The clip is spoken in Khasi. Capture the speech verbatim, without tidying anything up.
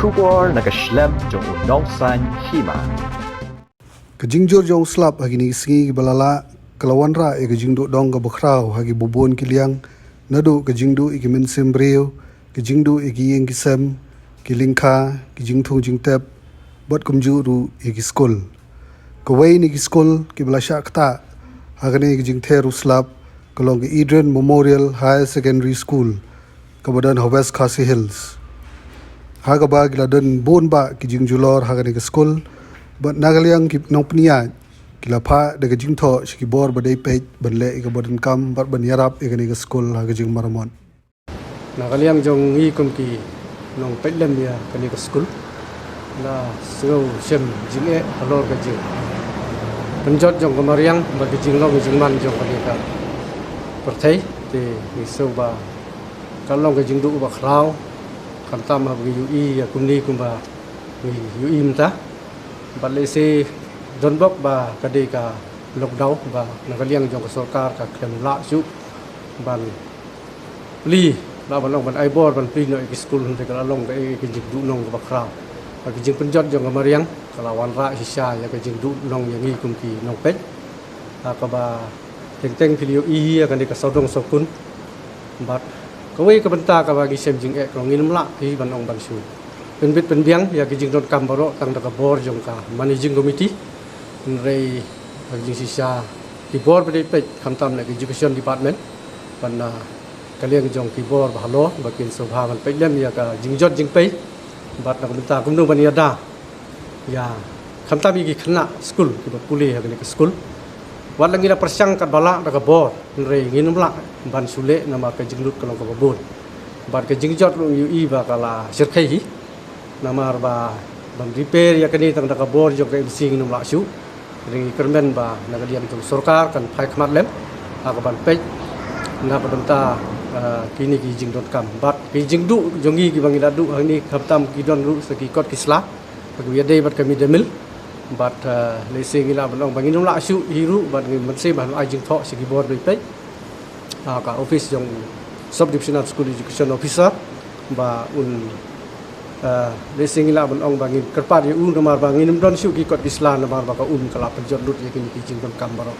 Khubor na ka shlem jong u nongsan hima. Ka jingjur jong u slap ha kine ki sngi kiba la lah ka la wanrah ïa ka jingduh dong kaba khraw ha kiba bun ki liang, naduh ka jingduh ïa ki mynsiem briew, ka jingduh ïa ki ïing ki sem, ki lyngkha, ki jingthung jingtep, bad kumjuh ruh ïa ki skul. Kawei na ki skul kiba la shah ktah ha kane ka jingther u slap ka long ka Adrian Memorial Higher Secondary School, kaba don ha West Khasi Hills, ha kaba ki la don bun bah ki jingjulor ha kane ka skul. Bad na ka liang ki nongpynïaid ki la phah da ka jingthoh sha ki bor ba dei peit ban leh ïa kaba donkam bad ban ïarap ïa kane ka skul ha ka jingmaramot. Na ka liang jong ngi kum ki nongpeit lem ïa kane ka skul, la sngew shem jingeh halor ka jingpynjot jong ka mariang bad ka jinglong jingman jong kane ka pyrthei. Te ngi sngew ba ka long ka jingduh ba khraw, khamtam haba ngi ïohi ïa kumne kumba ngi ïohi mynta. Bad lehse don bok ba ka dei ka lockdown ba na ka liang jong ka sorkar ka khlem lah shuh ban plie, lah ban long ban ai bor ban plie noh ïa ki skul, hynrei ka la long ka, eh, ka jingduh nong kaba khraw. Bad ka jingpynjot jong ka mariang ka la wanrah shisha ïa ka jingduh nong ïa ngi kum ki nongpeit. Ha kaba teng teng phi la ïohi ïa kane ka sawdong sawkun. Bad kawei ka bynta kaba ngi shem jingeh ka long ngim lah hi ban ong ban shu pynbit pynbiang ïa ka jingdonkam baroh tang da ka bor jong ka managing committee, hynrei ka jingshisha ki bor ba dei peit khamtam na ka education department. Bad na ka liang jong ki bor ba halor ba kin sngewbha ban peit lem ïa ka jingjot jingpei bad na ka bynta kumno ban ïada ïa khamtam ïa ki khynnah skul kiba pule ha kane ka skul. Wat la ngi la pyrshang katba lah da ka bor, hynrei ngim lah ban shu leh namar ka jinglut ka long kaba bun. Bad ka jingjot ruh ngi ïohi ba ka la shyrkhei hi. Namar ba ban repair ïa kane tang da ka bor jong ka M C ngim lah shuh. Hynrei ngi kyrmen ba na ka liang jong sorkar kan phai khmat lem ha ka ban peit na ka bynta, eh, kine ki jingdonkam. Bad ki jingduh jong ngi kiba ngi la duh hangne khamtam ki don ruh sa ki kot ki sla, ka ïadei bad ka mid day meal. Bad, eh, lehse ngi lah ban ong ba ngim lah shuh hi ruh bad ngi mynsiem ban ai jingthoh sha ki bor ba dei peit, ah, ka office jong Sub Divisional School Education Officer ba un, eh, lehse ngi lah ban ong ba ngin kyrpad ïa u namar ba ngim don shuh ki kot ki sla namar ba ka um ka la pynjot lut ïa kine ki jingdonkam baroh.